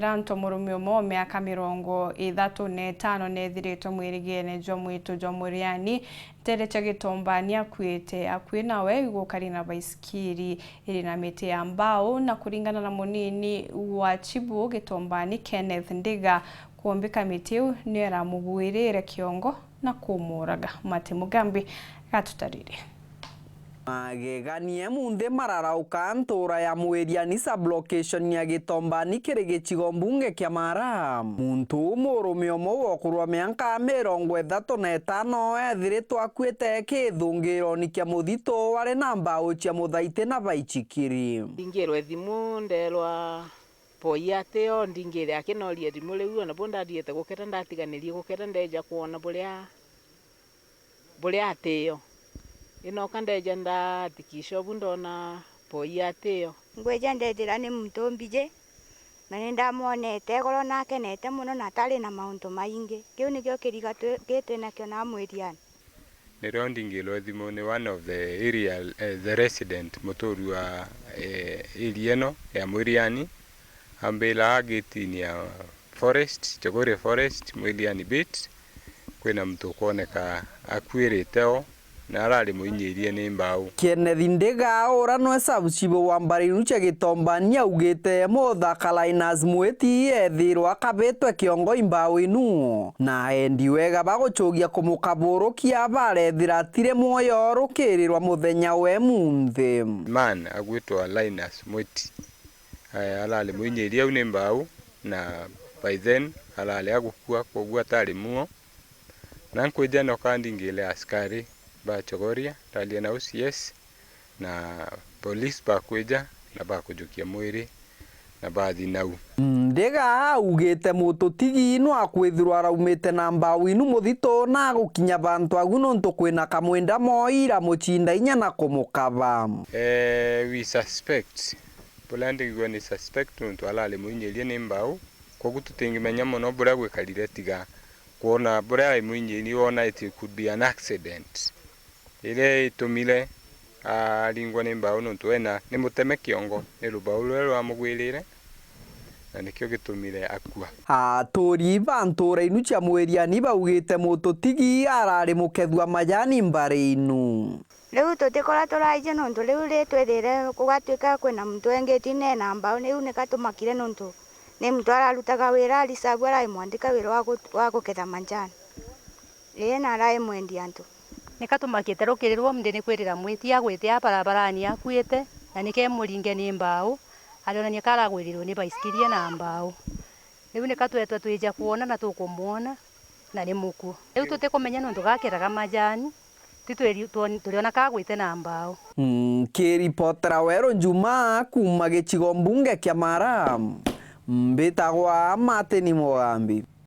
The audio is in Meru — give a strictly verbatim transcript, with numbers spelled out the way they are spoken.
Ranto, murume umwe wa miaka mirongo ithatu na itano neethiritwe mwirigiene jwa mwitu jwa Muriani, nteere cia Gitombani, akuite akui nawe igukari na baisikiri iri na miti ya mbau, na kuringana na munini wa Chibu Gitombani, Kenneth Ndiga, kuumbika miti iu niyo iramugwirire kiongo na kumuraga. Mati Mugambi gatutarire. Magegania munthi mararauka ntuura ya Mwiriani sub-location ya Gitombani kiri gicigo mbunge kia Mara. Muntu uu murume umwe wa ukuru wa mianka mirongo ithatu na itano eethiritwe akuite kithungironi kia muthito ari na mbau cia muthaiti na baichikiri. Ndingirwe thimu, ndeerwa poi atio, ndingire akinorie thimu riu, ona bu ndathiite guketa, ndatiganirie guketa, ndeeja kwona buria buria atio. Inoka ndeeja ndathikisha ubu, ndoona poi atio. Ngwija ndeethira ni muntu mbiji, na ni ndamwonete igoro na akenete mono na atari na mauntu maingi. Kiu nikio kiriga twi-, gitwinakio na Mwiriani. Nirio ndingirwe thimu ni one of the area, eh, the resident, muturi wa, eh, area ino ya Mwiriani, ambira gitini ya forest, Chogoria Forest, Mwiriani Beat, kwina muntu ukwoneka akuirite o, na arari muinyirie ni mbau. Kenneth Ndiga, uria nwe sub-chief wa mbari inu cia Gitombani, augite muthaka Linus Mwiti eethirwa akabitwe kiongo i mbau inu, na endi wega bagucugia kumukaburukia, barethira atiri mwoyo rukirirwa muthenya we munthi. Man agwitwa Linus Mwiti, eh, arari muinyirie au ni mbau, na by then arari agukua, kwoguo atari muo. Na nkwija noka ndingire askari ba Chogoria, ndaria na O C S na police, bakwija na bakujukia mwiri na bathi nau. Ndiga augite mututigi no akwithirwa araumite na mbau inu muthito na agukinya bantu agu nontu kwina kamwenda moi iramucinda inya na kumukaba. Eh, we suspect. Buria ndingigua ni suspect nontu arari muinyirie ni mbau, kwogu tutingimenya mono buria gwikarire tiga kwona buria ai muinyirie wona it could be an accident iria itumire aringwa ni mbau, nontu wena ni muteme kiongo, ni rubau ruria rwamugwirire, na nikio gitumire akua. Aturi ba ntura inu cia Mwiriani baugite mututigi arari mukethua majani mbari inu. Riu tutikora turaiji nontu riu ri twithire gugatuika kwina muntu engiti nena mbau, riu nika tumakire nontu ni muntu ararutaga wira, arisagu arai mwandika wira wa gu-, wa guketha majani. Ii, na arai mwendia antu. Nika tumakite rukirirwa, mndi ni kwirira mwiti agwite a barabarani akuite, na nika emuringe ni mbau, arionania ka aragwirirwe ni baisikiri na mbau. Riu nika twetwa twija kwona na tukumwona, na ni mukuu. Riu tutikumenya nontu gakeraga majani, ti twiri-, twon-, turiona kagwite na mbau. Nkiripotera Weru Njuma kuuma gicigo mbunge kia Mara, mbitagwa Martin Mugambi.